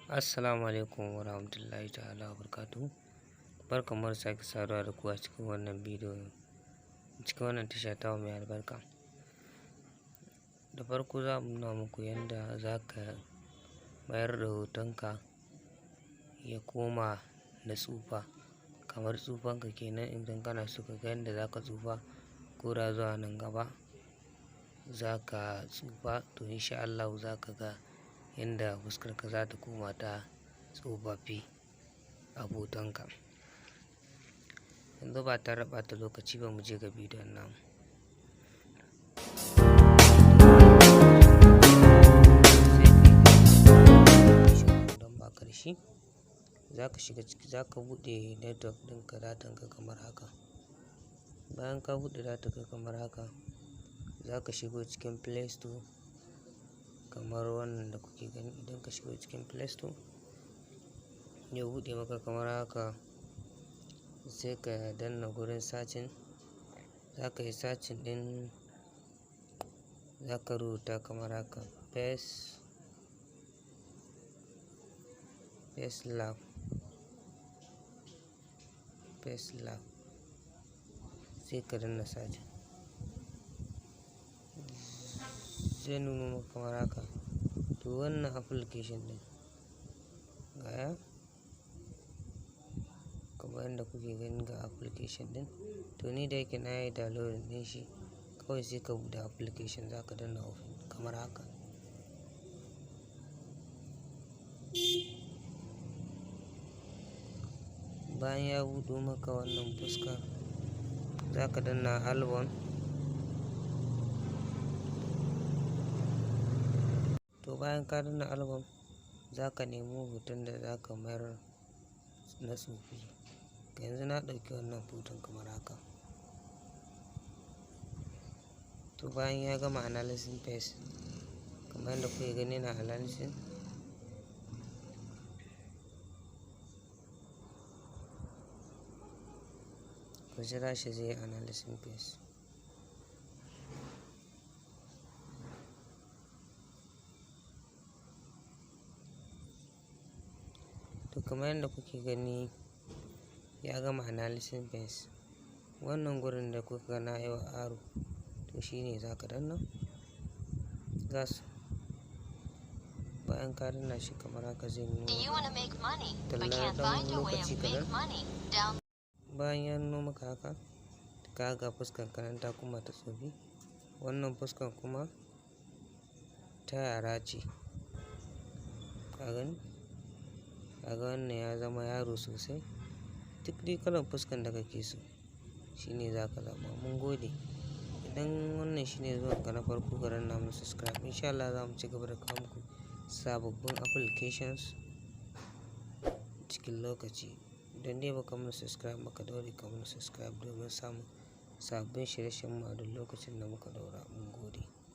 Assalamu alaikum wa rahmatullahi ta'ala wa barakatuhu. Barkanmu da sake saduwa da ku a cikin wannan bidiyo, cikin wannan tasha tamu mai albarka. Da farko za mu nuna muku yanda za ka mayar da hotonka ya koma na tsufa, kamar tsufanka kenan. Idan kana so ka ga yanda za ka tsufa ko da zuwa nan gaba za ka tsufa, to insha Allahu za ka ga yanda fuskarka za ta koma ta tsofaffi a hotonka. Yanzu ba tare da ɓata lokaci ba, mu je ga bidiyon namu. Don ba ka da shi, za ka shiga ciki, za ka buɗe network ɗinka, datanka kamar haka. Bayan ka buɗe datanka kamar haka, za ka shigo cikin Play Store kamar wannan da kuke gani. Idan ka shigo cikin Play Store, ya buɗe maka kamar haka, sai ka danna gurin searching. Za ka yi searching ɗin, za ka rubuta kamar haka: Face Lab, Face Lab, sai ka danna searching. Zai nuno maka kamar haka. To, wannan application ɗin gaya kamar yadda kuke gani, ga application ɗin. To, ni da yake na yi downloading ɗin shi, kawai sai ka buɗe application, za ka danna open kamar haka. Bayan ya buɗo maka wannan fuskar, za ka danna album. To, bayan ka danna album, za ka nemo hoton da za ka mayar na tsofi. Yanzu na ɗauki wannan hoton kamar haka. To, bayan ya gama analyzing face, kamar yadda kuke gani yana analyzing. Ku jira shi zai yi analyzing face. To, kamar yadda kuke gani, ya gama analyzing face. Wannan gurin da kuka ga na yi wa arrow, to shine za ka danna. Gas. Bayan ka danna shi kamar haka, zai nuno maka talla ɗan lokaci kaɗan. Bayan ya nuno maka haka, ka ga fuskan ka nan ta koma ta tsofi. Wannan fuskan kuma ta yara ce. Ka gani? Ka ga wannan ya zama yaro sosai. Duk dai kalan fuskan da kake so shine za ka zaɓa. Mun gode. Idan wannan shine zuwan ka na farko, ka danna mana subscribe. Insha Allah za mu ci gaba da kawo muku sababbin applications cikin lokaci. Idan dai baka mana subscribe ba, ka daure ka mana subscribe domin samun sabbin shirye-shiryen mu a duk lokacin da muka ɗaura. Mun gode.